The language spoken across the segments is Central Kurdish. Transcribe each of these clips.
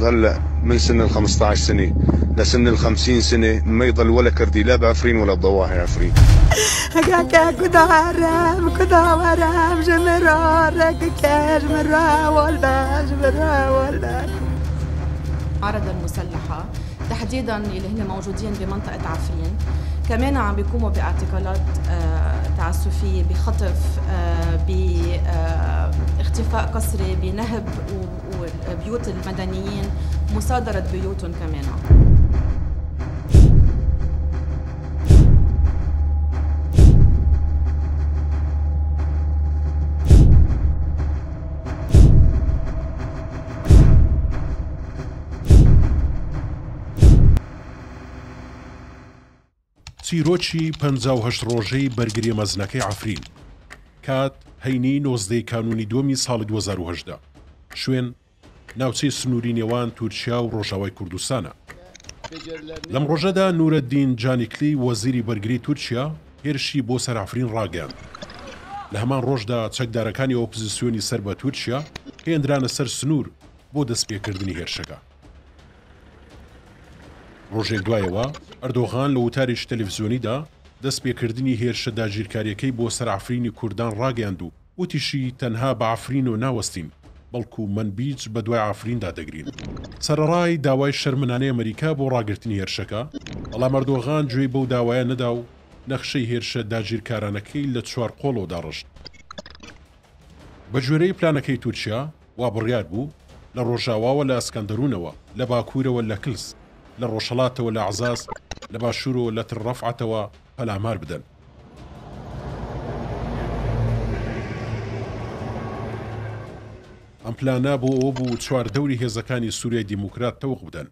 هلا من سن ال 15 سنة لسن ال 50 سنة ما يضل ولا كردي لا بعفرين ولا بضواحي عفرين. المعارضة المسلحة تحديدا اللي هن موجودين بمنطقة عفرين كمان عم بيقوموا باعتقالات تعسفية، بخطف، باختفاء قسري، بنهب وبيوت المدنيين، مصادرة بيوتهم كمان. چیرۆکی 58 ڕۆژەی بەرگریە مەزنەکەی عەفرین. کات، هەینی 19 ی کانوونی دووەمی ساڵی 2018. شوێن، ناوچەی سنووری نێوان تورکیا و ڕۆژاوای کوردستانە. لەم ڕۆژەدا نورەدین جانیکلی وەزیری بەرگری تورکیا هێرشی بۆ سەر عەفرین ڕاگەیاند. لە هەمان ڕۆژدا چەکدارەکانی ئۆپزسیۆنی سەر بە تورکیا هێندرانە سەر سنوور بۆ دەستپێکردنی هێرشەکە. ڕۆژێک دوایەوە ئەردۆغان لە وتارێکی تەلەفزیۆنیدا دەستپێکردنی هێرشە داگیرکارییەکەی بۆ سەر عەفرینی کوردان ڕاگەیاند و وتیشی، تەنها بە عەفرینەوە ناوەستین، بەڵکو مەنبیج بەدوای عەفریندا دەگرین. سەرەڕای داوای شەرمنانەی ئەمریکا بۆ ڕاگرتنی هێرشەکە، بەڵام ئەردۆغان گوێی بەو داوایە نەدا و نەخشەی هێرشە داگیرکارانەکەی لە چوارقۆڵەوە داڕشت. بەگوێرەی پلانەکەی تورکیا، وا بڕیار بوو، لە ڕۆژاواوە لە ئەسکەندەرونەوە، لە باکوورەوە لە کلس، لە ڕۆژهەڵاتەوە لە عەزاز، لە باشوورەوە لە تل ڕەفعەتەوە پەلامار بدەن. ئەم پلانە بۆ ئەوە بوو چواردەوری هێزەکانی سوریای دیموکرات تەوق بدەن.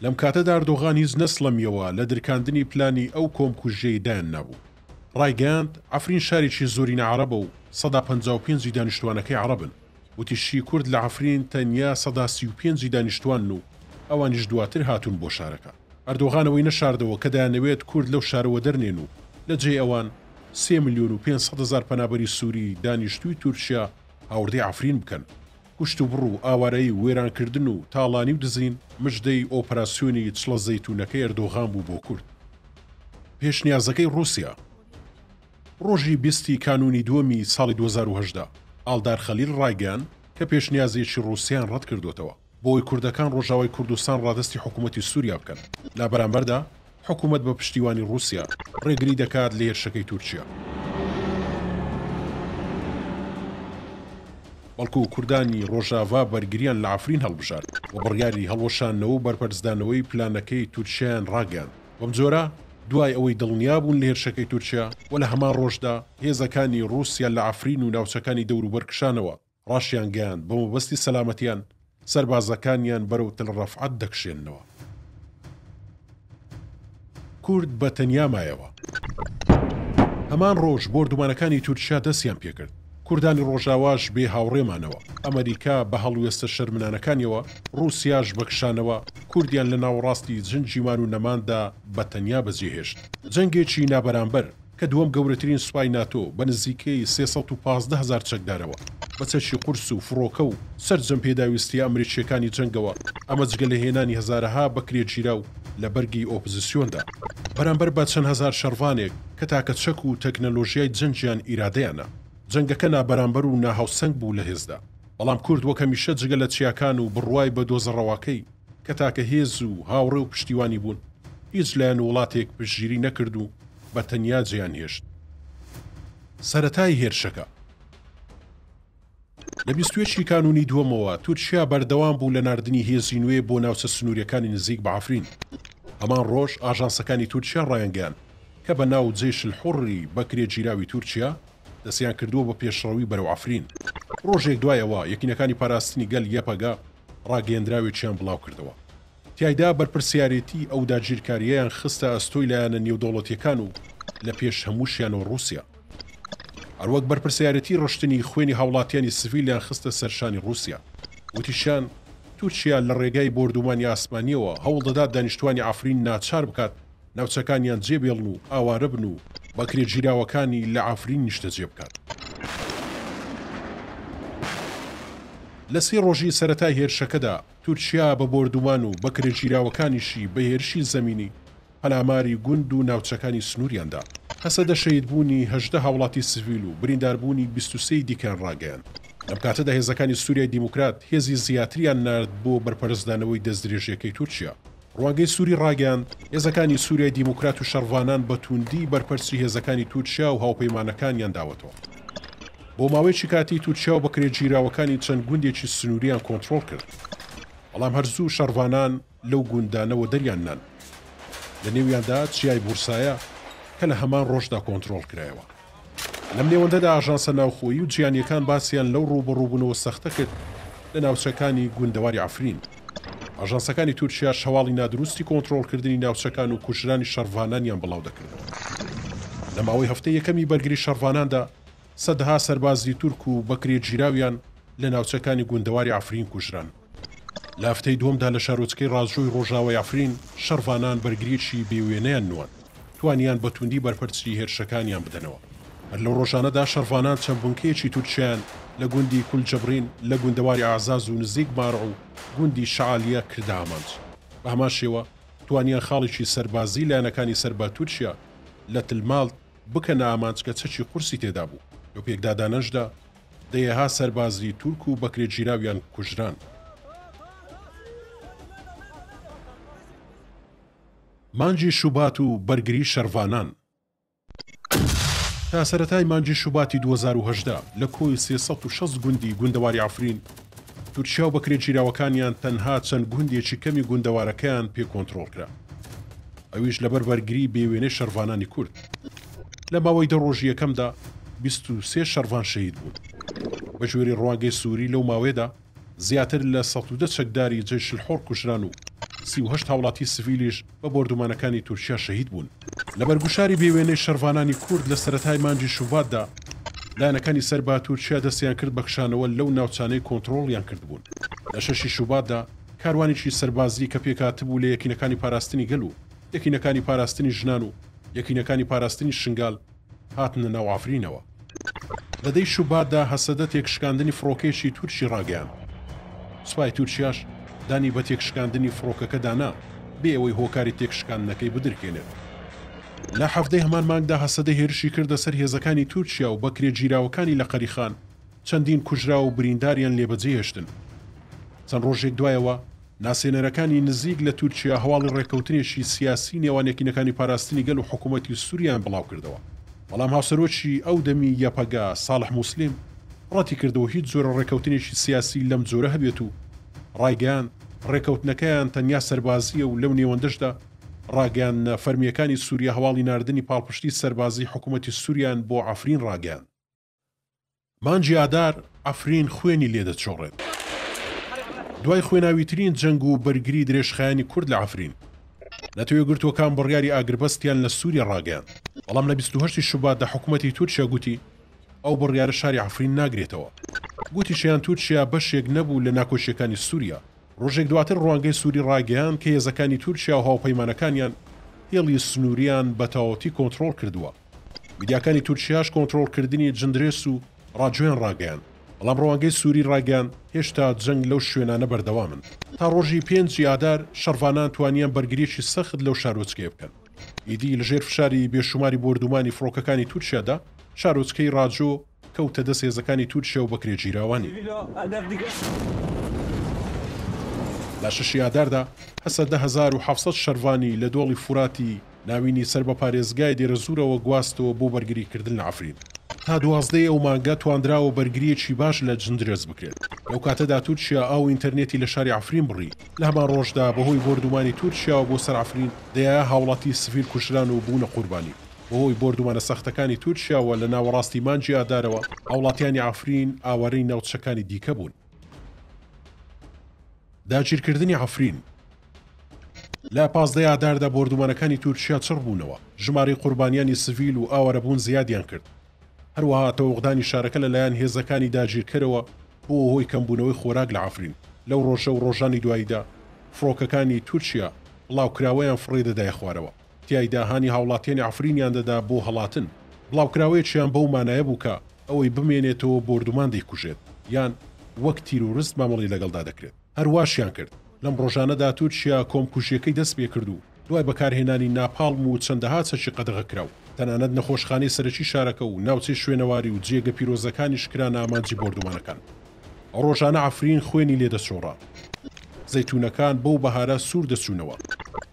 لەم کاتەدا ئەردۆغان هیچ نەسڵەمییەوە لە درکاندنی پلانی ئەو کۆمکوژییەی دایاننابوو. ڕایگەیاند، عەفرین شارێکی زۆرینە عەڕەبە و 55% ی دانیشتووانەکەی عەڕەبن. وتیشی، کورد لە عەفرین تەنیا 35% ی دانیشتووانن و ئەوانیش دواتر هاتوون بۆ شارەکە. ئەردۆغان ئەوەی نەشاردەوە کە دەیانەوێت کورد لەو شارە وەدەرنێن و لە جێی ئەوان سێ ملیۆن و 500 هەزار پەنابەری سووری دانیشتووی تورکیا هاوردەی عەفرین بکەن. کوشتوبڕ و ئاوارەیی و وێرانکردن و تاڵانی و دزین مژدەی ئۆپەراسیۆنی چڵە زەیتوونەکەی ئەردۆغان بوو بۆ کورد. پێشنیازەکەی ڕووسیا. ڕۆژی 20 ی کانوونی دووەمی ساڵی 2018 ئاڵدار خەلیل ڕایگەیاند کە پێشنیازێکی ڕووسیایان ڕەتکردۆتەوە بۆ ئەوەی کوردەکان ڕۆژاوای کوردستان ڕادەستی حکوومەتی سووریا بکەن، لە بەرامبەردا حکوومەت بە پشتیوانی ڕووسیا ڕێگری دەکات لە هێرشەکەی تورکیا. بەڵکو کوردانی ڕۆژاڤا بەرگریان لە عەفرین هەڵبژارد و بڕیاری هەڵوەشاندنەوە و بەرپەرچدانەوەی پلانەکەی تورکیایان ڕاگەیاند. بەمجۆرە دوای ئەوەی دڵنیابوون لە هێرشەکەی تورکیا و لە هەمان ڕۆژدا هێزەکانی ڕووسیا لە عەفرین و ناوچەکانی دەوروبەر کشانەوە، ڕاشیانگەیاند بە مەبەستی سەلامەتیان سەربازەکانیان بەرەو تل ڕەفعەت دەکشێننەوە. کورد بە تەنیا مایەوە. هەمان ڕۆژ بۆردومانەکانی تورکیا دەستیان پێکرد. کوردانی ڕۆژاواش بێ هاوڕێ مانەوە. ئەمەریکا بە هەڵوێستە شەرمنانەکانیەوە، ڕووسیاش بە کشانەوە، کوردیان لە ناوەڕاستی جەنگی مان و نەماندا بە تەنیا بەجێهێشت. جەنگێکی نابەرامبەر. کە دووەم گەورەترین سوپای ناتۆ بە نزیکەی 315 هەزار چەکدارەوە، بە چەکی قورس و فڕۆکە و سەرجەم پێداویستییە ئەمریکییەکانی جەنگەوە، ئەمە جگە لە هێنانی هەزارەها بەکرێگیراو لە بەرگی ئۆپزسیۆندا، بەرامبەر بە چەند هەزار شەڕڤانێک کە تاکە چەک و تەکنەلۆژیای جەنگیان ئیرادەیانە. جەنگەکە نابەرامبەر و ناهاوسەنگ بوو لە هێزدا، بەڵام کورد وەک هەمیشە جگە لە چیاکان و بڕوای بە دۆزە ڕەواکەی کە تاکە هێز و هاوڕێ و پشتیوانی بوون، هیچ لایەن و وڵاتێک پشتگیری نەکرد و بە تەنیا جێیان هێشت. سەرەتای هێرشەکە. لە 21 ی کانوونی دووەمەوە تورکیا بەردەوام بوو لە ناردنی هێزی نوێ بۆ ناوچە سنوورییەکانی نزیک بە عەفرین. هەمان ڕۆژ ئاژانسەکانی تورکیا ڕایانگەیاند کە بە ناو جەیش الحوڕی بەکرێگیراوی تورکیا دەستیان کردووە بە پێشڕەوی بەرەو عەفرین. ڕۆژێک دوای ئەوە یەکینەکانی پاراستنی گەل یەپەگە ڕاگەیەندراوێکیان بڵاوکردەوە. تیایدا بەرپرسیارێتی ئەو داگیرکارییەیان خستە ئەستۆی لایەنە نێودەوڵەتییەکان و لە پێش هەمووشیانەوە ڕووسیا. هەروەک بەرپرسیارێتی ڕشتنی خوێنی هاوڵاتیانی سڤیلیان خستە سەر شانی ڕووسیا. وتیشیان، تورکیا لە ڕێگای بۆردومانی ئاسمانییەوە هەوڵدەدات دانیشتوانی عەفرین ناچار بکات ناوچەکانیان جێبێڵن و ئاوارەبن و بەکرێگیراوەکانی لە عەفرین نیشتەجێ بکات. لە سێ ڕۆژی سەرەتای هێرشەکەدا، تورکیا بە بۆردومان و بەکرێگیراوەکانیشی بە هێرشی زەمینی پەلاماری گوند و ناوچەکانی سنووریان دا. هەسەدە شەهیدبوونی 18 هاوڵاتی سڤیل و برینداربوونی 23 ی دیکەیان ڕاگەیاند. لەم کاتەدا هێزەکانی سوریای دیموکرات هێزی زیاتریان نارد بۆ بەرپەرچدانەوەی دەستدرێژییەکەی تورکیا. ڕوانگەی سوری ڕاگەیاند، هێزەکانی سوریای دیموکرات و شەڕڤانان بە تووندی بەرپەرچی هێزەکانی تورکیا و هاوپەیمانەکانیان داوەتەوە. بۆ ماوەیەکی کاتی تورکیا و بەکرێگیراوەکانی چەند گوندێکی سنووریان کۆنترۆڵ کرد، بەڵام هەر زوو شەڕڤانان لەو گوندانە وەدەریان نان، لە نێویاندا چیای بورسایە کە لە هەمان ڕۆژدا کۆنترۆڵ کرایەوە. لەم نێوەندەدا ئاژانسە ناوخۆیی و جیهانییەکان باسیان لەو ڕووبەڕووبوونەوە سەختە کرد لە ناوچەکانی گوندەواری عەفرین. ئاژانسەکانی تورکیاش هەواڵی نادروستی کۆنترۆڵکردنی ناوچەکان و کوژرانی شەڕڤانانیان بڵاودەکردەوە. لە ماوەی هەفتەی یەکەمی بەرگری شەڕڤاناندا سەدەها سەربازی تورک و بەکرێگیراویان لە ناوچەکانی گوندەواری عەفرین کوژران. لە هەفتەی دووەمدا لە شارۆچکەی ڕاجۆی ڕۆژاوای عەفرین، شەڕڤانان بەرگرییەکی بێ وێنەیان نواند، توانیان بە توندی بەرپەرچی هێرشەکانیان بدەنەوە. هەر لەو ڕۆژانەدا شەڕڤانان چەند بنکەیەکی تورکیایان لە گوندی کولجەبرین لە گوندەواری ئەعزاز و نزیک مارع و گوندی شەعالیە کردە ئامانج. بە هەمان شێوە توانیان خاڵێکی سەربازی لایەنەکانی سەر بە تورکیا لە تلمالت بکەنە ئامانج کە چەکی قورسی تێدابوو. لەو پێکدادانەشدا دەیەها سەربازی تورک و بەکرێگیراویان کوژران. مانگی شوبات و بەرگری شەرڤانان. تا سەرەتای مانگی شوباتی 2018 لە کۆی 360 گوندی گوندەواری عەفرین، تورکیا و بەکرێگیراوەکانیان تەنها چەند گوندێکی کەمی گوندەوارەکەیان پێ کۆنترۆڵ کرا. ئەویش لەبەر بەرگری بێ وێنەی شەڕڤانانی کورد. لە ماوەی دە ڕۆژی یەکەمدا 23 شەڕڤان شەهید بوون. بە گوێرەی ڕوانگەی سووری لەو ماوەیەدا زیاتر لە 110 چەکداری جەیش الحوڕ کوژران و 38 هاوڵاتی سڤیلیش بە بۆردومانەکانی تورکیا شەهید بوون. لەبەر گوشاری بێ وێنەی شەڕڤانانی کورد لە سەرەتای مانگی شوباتدا لایەنەکانی سەر بە تورکیا دەستیان کرد بە کشانەوە لەو ناوچانەی کۆنتڕۆڵیان کردبوون. لە شەشی شوباتدا کاروانێکی سەربازی کە پێکهاتبوو لە یەکینەکانی پاراستنی گەل و یەکینەکانی پاراستنی ژنان و یەکینەکانی پاراستنی شنگال هاتنە ناو عەفرینەوە. لە دەی شوباتدا هەسەدە تێکشکاندنی فڕۆکەیەکی تورکی ڕاگەیاند. سوپای تورکیاش دانی بە تێکشکاندنی فڕۆکەکەدا نا، بێ ئەوەی هۆکاری تێکشکاندنەکەی بدرکێنێت. لە حەڤدەی هەمان مانگدا هەسەدە هێرشی کردە سەر هێزەکانی تورکیا و بەکرێگیراوەکانی لە قەریخان چەندین کوژراو و برینداریان لێ بەجێهێشتن. چەند ڕۆژێک دوایەوە، ناسێنەرەکانی نزیک لە تورکیا هەواڵی ڕێککەوتنێکی سیاسی نێوان یەکینەکانی پاراستنی گەل و حکوومەتی سووریایان بڵاوکردەوە. بەڵام هاوسەرۆکی ئەو دەمی یەپەگە، ساڵح موسلیم، ڕەتیکردەوە هیچ جۆرە ڕێککەوتنێکی سیاسی لەم جۆرە هەبێت و ڕایگەیاند، ڕێککەوتنەکەیان تەنیا سەربازییە و لەو نێوەندەشدا ڕاگەیاندنە فەرمییەکانی سووریا هەواڵی ناردنی پاڵپشتی سەربازیی حکوومەتی سووریایان بۆ عەفرین ڕاگەیاند. مانگی ئادار عەفرین خوێنی لێدەچۆڕێت. دوای خوێناویترین جەنگ و بەرگری درێژخایەنی کورد لە عەفرین، نەتەوە یەکگرتووەکان بڕیاری ئاگربەستیان لە سووریا ڕاگەیاند، بەڵام لە 28 شوباتدا حکومەتی تورکیا گوتی ئەو بڕیارە شاری عەفرین ناگرێتەوە. گوتیشیان تورکیا بەشێک نەبوو لە ناکۆکییەکانی سووریا. ڕۆژێک دواتر ڕوانگەی سووری ڕایگەیاند کە هێزەکانی تورکیا و هاوپەیمانەکانیان هێڵی سنووریان بە تەواوەتی کۆنترۆڵ کردووە. میدیاکانی تورکیاش کۆنترۆڵکردنی جندرێس و ڕاجۆیان ڕاگەیاند، بەڵام ڕوانگەی سووری ڕایگەیاند هێشتا جەنگ لەو شوێنانە بەردەوامن. تا ڕۆژی پێنجی ئادار شەڕڤانان توانیان بەرگرییەکی سەخت لەو شارۆچکەیە بکەن. ئیدی لەژێر فشاری بێشوماری بۆردومانی فڕۆکەکانی تورکیادا شارۆچکەی ڕاجۆ کەوتە دەست هێزەکانی تورکیا و بەکرێگیراوانی. لە شەشی ئاداردا هەسەدە 1700 شەرڤانی لە دۆڵی فوراتی ناوینی سەر بە پارێزگای دێرەزوورەوە گواستەوە بۆ بەرگریکردن لە عەفرین. تا دوازدەی ئەو مانگە توانراوە بەرگرییەکی باش لە جندرێس بکرێت. لەو کاتەدا تورکیا ئاو و ئینتەرنێتی لە شاری عەفرین بڕی. لە هەمان ڕۆژدا بەهۆی بۆردومانی تورکیاوە بۆ سەر عەفرین دەیەها هاوڵاتی سڤیل کوژران و بوونە قوربانی. بەهۆی بۆردومانە سەختەکانی تورکیاوە لە ناوەڕاستی مانگی ئادارەوە هاوڵاتیانی عەفرین ئاوارەی ناوچەکانی دیکە بوون. داگیرکردنی عەفرین لە پازدەی ئاداردا بۆردومانەکانی تورکیا چڕ بوونەوە، ژمارەی قوربانیانی سڤیل و ئاوارەبوون زیادیان کرد. هەروەها تەوقدانی شارەکە لەلایەن هێزەکانی داگیرکەرەوە بووە هۆی کەمبوونەوەی خۆراک لە عەفرین. لەو ڕۆژە و ڕۆژانی دواییدا فڕۆکەکانی تورکیا بڵاوکراوەیان فڕێدەدایە خوارەوە، تیایدا هانی هاوڵاتیانی عەفرینیان دەدا بۆ هەڵاتن. بڵاوکراوەیەکیان بەو مانایە بوو کە ئەوەی بمێنێتەوە بۆردومان دەیکوژێت، یان. وەک تیرۆرست مامەڵەی لەگەڵدا دەکرێت. هەر واشیان کرد. لەم ڕۆژانەدا تورکیا کۆمکوژییەکەی دەست پێکرد و دوای بەکارهێنانی ناپاڵم و چەندەها چەکی قەدەغەکراو، تەنانەت نەخۆشخانەی سەرەکی شارەکە و ناوچەی شوێنەواری و جێگە پیرۆزەکانیش کرانە ئامانجی بۆردومانەکان. ئەو ڕۆژانە عەفرین خوێنی لێ دەچۆڕا. زەیتوونەکان بەو بەهارە سوور دەچوونەوە.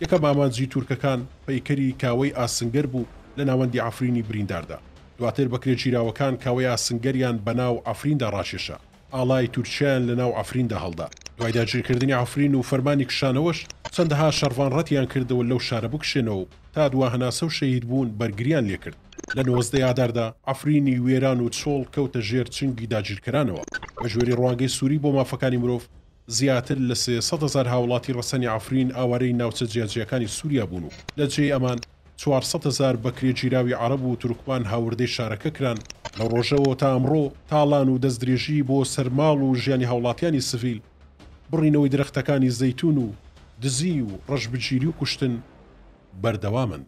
یەکەم ئامانجی تورکەکان پەیکەری کاوەی ئاسنگەر بوو لە ناوەندی عەفرینی برینداردا. دواتر بەکرێگیراوەکان کاوەی ئاسنگەریان بەناو عەفریندا ڕاکێشا. ئاڵای تورکیایان لە ناو عەفریندا هەڵدا. دوای داگیرکردنی عەفرین و فەرمانی کشانەوەش، چەندەها شەڕڤان ڕەتیان کردەوە لەو شارە بکشێنەوە و تا دوا هەناسە و شەهیدبوون بەرگریان لێکرد. لە 19 ی ئاداردا عەفرینی وێران و چۆڵ کەوتە ژێر چنگی داگیرکەرانەوە. بەگوێرەی ڕوانگەی سوری بۆ مافەکانی مرۆڤ، زیاتر لە 300 هەزار هاوڵاتی ڕەسەنی عەفرین ئاوارەی ناوچە جیاجیاکانی سوریا بوون و لە جێی ئەمان 400 هەزار بەکرێگیراوی عەڕەب و تورکمان هاوردەی شارەکە کران، لەو ڕۆژەوە تا ئەمڕۆ تاڵان و دەستدرێژی بۆ سەر ماڵ و ژیانی هاوڵاتیانی سڤیل، بڕینەوەی درەختەکانی زەیتون و دزی و ڕەشبگیری و کوشتن بەردەوامن.